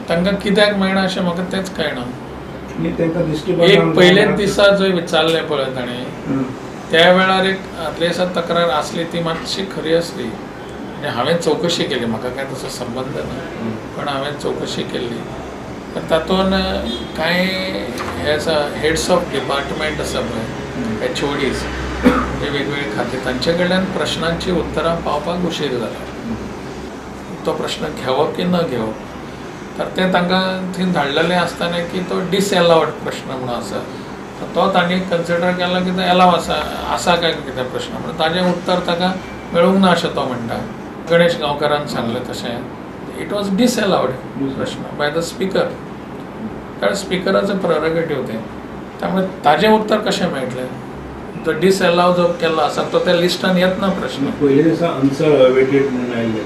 तांकां कित्याक मेळना अशें म्हाका तेंच कळना. एक पयलेच दिसा जंय विचारलें पळय ताणें त्या वेळार एक आदले दिसा तक्रार आसली ती मातशी खरी आसली आनी हांवें चवकशी केली. म्हाका कांय तसो संबंद ना पण हांवें चवकशी केल्ली तर तातूंत कांय हे आसा हेड्स ऑफ डिपार्टमेंट आसा पळय, एचओडीज, जे वेगवेगळे खाते, तांचे कडल्यान प्रश्नांची उत्तरां पावपाक उशीर जाला. तो प्रश्न घेवप की न घेवप तर ते तांकां थंय धाडलेलें आसतना की तो डिसएलावड प्रश्न म्हणून आसा, तर तो तांणी कन्सिडर केला की तो एलाव आसा आसा काय कितें प्रश्न म्हणून ताजें उत्तर ताका मेळूंक ना अशें तो म्हणटा. गणेश गांवकारान सांगलें तशें it was disallowed प्रश्न बाय the speaker, कारण स्पिकराचो प्रेरोगेटीव तें. त्यामुळे ताजें उत्तर कशें मेळटलें? तो डिसएलाव जो केल्लो आसा तो त्या लिस्टान येतना प्रश्न. पयले दिसा आन्सर अवेटेड म्हणून आयिल्लें.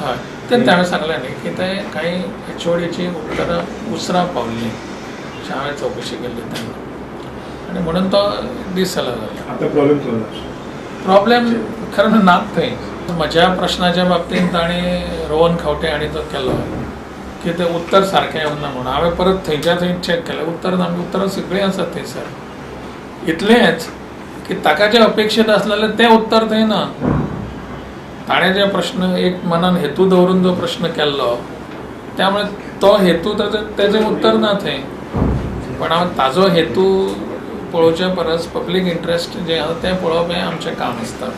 हय, तें हांवें सांगलें न्ही की ते कांय एचओडीची उत्तरां उसरां पावल्लीं अशें हांवें चवकशी केल्ली तेन्ना आनी म्हणून तो डिसएलाव जालो. आतां प्रॉब्लेम सॉल्व जालो? प्रॉब्लेम खरें म्हणल्यार नात थंय. म्हज्या प्रश्नाच्या बाबतींत ताणें रोहन खंवटे हांणी जो केलो की तें उत्तर सारकें येवना म्हणून हांवें परत थंयच्या थंय चॅक केलें, उत्तर ना, उत्तरां सगळीं आसात थंयसर. इतलेंच की ताका जें अपेक्षीत आसलेलें तें उत्तर थंय ना. ताणें जे प्रश्न एक मनान हेतू दवरून जो प्रश्न केल्लो त्यामुळे तो हेतू तेजें उत्तर ना थंय. पण हांव ताजो हेतू पळोवच्या परस पब्लीक इंट्रस्ट जें आसा तें पळोवप हें आमचें काम आसता.